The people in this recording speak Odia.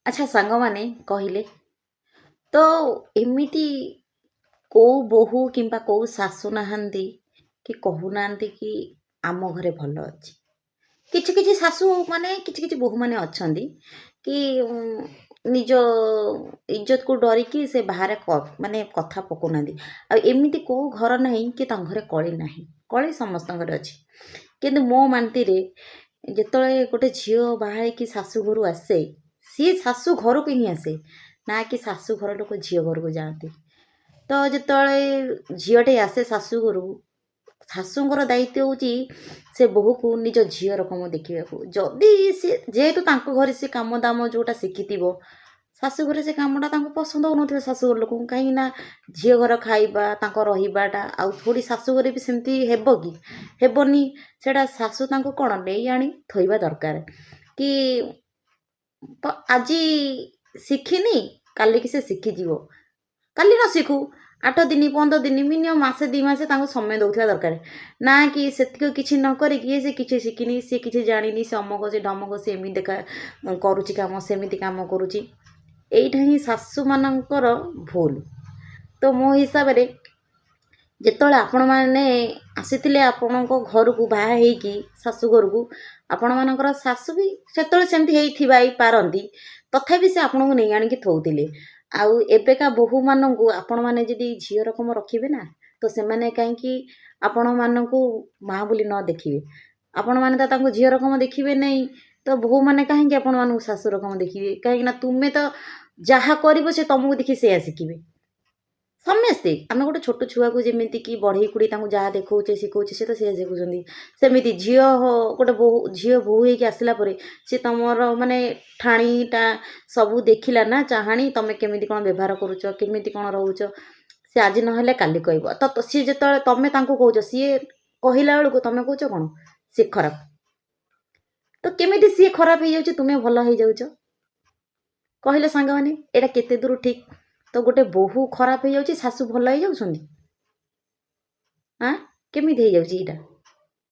ଆଚ୍ଛା ସାଙ୍ଗମାନେ, କହିଲେ ତ, ଏମିତି କେଉଁ ବୋହୂ କିମ୍ବା କେଉଁ ଶାଶୁ ନାହାନ୍ତି କି କହୁନାହାନ୍ତି କି ଆମ ଘରେ ଭଲ ଅଛି? କିଛି କିଛି ଶାଶୁ ମାନେ, କିଛି କିଛି ବୋହୂମାନେ ଅଛନ୍ତି କି ନିଜ ଇଜ୍ଜତକୁ ଡରିକି ସେ ବାହାରେ ମାନେ କଥା ପକାଉନାହାନ୍ତି। ଆଉ ଏମିତି କେଉଁ ଘର ନାହିଁ କି ତାଙ୍କ ଘରେ କଳି ନାହିଁ। କଳି ସମସ୍ତଙ୍କର ଅଛି। କିନ୍ତୁ ମୋ ମାନ୍ତିରେ ଯେତେବେଳେ ଗୋଟେ ଝିଅ ବାହା ହେଇକି ଶାଶୁ ଘରୁ ଆସେ, ସିଏ ଶାଶୁ ଘରକୁ ହିଁ ଆସେ, ନା କି ଶାଶୁ ଘର ଲୋକ ଝିଅ ଘରକୁ ଯାଆନ୍ତି। ତ ଯେତେବେଳେ ଝିଅଟେ ଆସେ ଶାଶୁ ଘରକୁ, ଶାଶୁଙ୍କର ଦାୟିତ୍ୱ ହେଉଛି ସେ ବୋହୂକୁ ନିଜ ଝିଅ ରକମ ଦେଖିବାକୁ। ଯଦି ସେ ଯେହେତୁ ତାଙ୍କ ଘରେ ସେ କାମ ଦାମ ଯେଉଁଟା ଶିଖିଥିବ, ଶାଶୁ ଘରେ ସେ କାମଟା ତାଙ୍କୁ ପସନ୍ଦ ହେଉନଥିବ ଶାଶୁଘର ଲୋକଙ୍କୁ। କାହିଁକି ନା ଝିଅ ଘର ଖାଇବା, ତାଙ୍କ ରହିବାଟା ଆଉ ଥୋଡ଼ି ଶାଶୁ ଘରେ ବି ସେମିତି ହେବ କି? ହେବନି। ସେଇଟା ଶାଶୁ ତାଙ୍କୁ କ'ଣ ନେଇ ଆଣି ଥୋଇବା ଦରକାର କି ତ ଆଜି ଶିଖିନି, କାଲିକି ସେ ଶିଖିଯିବ। କାଲି ନ ଶିଖୁ, 8 ଦିନ, 15 ଦିନ, ମିନିମମ୍ ମାସେ 2 ମାସ ତାଙ୍କୁ ସମୟ ଦେଉଥିବା ଦରକାର। ନା କି ସେତିକି କିଛି ନ କରିକି ସେ କିଛି ଶିଖିନି, ସେ କିଛି ଜାଣିନି, ସେ ଅମକ, ସେ ଢମକ, ସେ ଏମିତି ଦେଖା କରୁଛି କାମ, ସେମିତି କାମ କରୁଛି। ଏଇଟା ହିଁ ଶାଶୁମାନଙ୍କର ଭୁଲ। ତ ମୋ ହିସାବରେ ଯେତେବେଳେ ଆପଣମାନେ ଆସିଥିଲେ ଆପଣଙ୍କ ଘରକୁ ବାହା ହେଇକି ଶାଶୁ ଘରକୁ, ଆପଣମାନଙ୍କର ଶାଶୁ ବି ସେତେବେଳେ ସେମିତି ହେଇଥିବା ପାରନ୍ତି, ତଥାପି ସେ ଆପଣଙ୍କୁ ନେଇ ଆଣିକି ଥୋଉଥିଲେ। ଆଉ ଏବେକା ବୋହୂମାନଙ୍କୁ ଆପଣମାନେ ଯଦି ଝିଅ ରକମ ରଖିବେ ନା, ତ ସେମାନେ କାହିଁକି ଆପଣମାନଙ୍କୁ ମା ବୋଲି ନ ଦେଖିବେ? ଆପଣମାନେ ତ ତାଙ୍କୁ ଝିଅ ରକମ ଦେଖିବେ ନାହିଁ, ତ ବୋହୂମାନେ କାହିଁକି ଆପଣମାନଙ୍କୁ ଶାଶୁ ରକମ ଦେଖିବେ? କାହିଁକିନା ତୁମେ ତ ଯାହା କରିବ, ସେ ତୁମକୁ ଦେଖି ସେଇଆ ଶିଖିବେ। ସମସ୍ତେ ଆମେ ଗୋଟେ ଛୋଟ ଛୁଆକୁ ଯେମିତିକି ବଢ଼େଇ କୁଢ଼େଇ ତାଙ୍କୁ ଯାହା ଦେଖାଉଛେ, ଶିଖଉଛେ, ସେ ତ ସେଇଆ ଶିଖୁଛନ୍ତି। ସେମିତି ଝିଅ ଗୋଟେ ବୋହୂ, ଝିଅ ବୋହୂ ହେଇକି ଆସିଲା ପରେ ସେ ତୁମର ମାନେ ଠାଣିଟା ସବୁ ଦେଖିଲା ନା, ଚାହାଣି, ତୁମେ କେମିତି କ'ଣ ବ୍ୟବହାର କରୁଛ, କେମିତି କ'ଣ ରହୁଛ। ସେ ଆଜି ନହେଲେ କାଲି କହିବ। ତ ସିଏ ଯେତେବେଳେ ତୁମେ ତାଙ୍କୁ କହୁଛ, ସିଏ କହିଲା ବେଳକୁ ତୁମେ କହୁଛ କ'ଣ ସିଏ ଖରାପ। ତ କେମିତି ସିଏ ଖରାପ ହେଇଯାଉଛି, ତୁମେ ଭଲ ହେଇଯାଉଛ? କହିଲେ ସାଙ୍ଗମାନେ, ଏଇଟା କେତେ ଦୂର ଠିକ୍? ତ ଗୋଟେ ବୋହୂ ଖରାପ ହେଇଯାଉଛି, ଶାଶୁ ଭଲ ହେଇଯାଉଛନ୍ତି। ଆଁ କେମିତି ହେଇଯାଉଛି ଏଇଟା?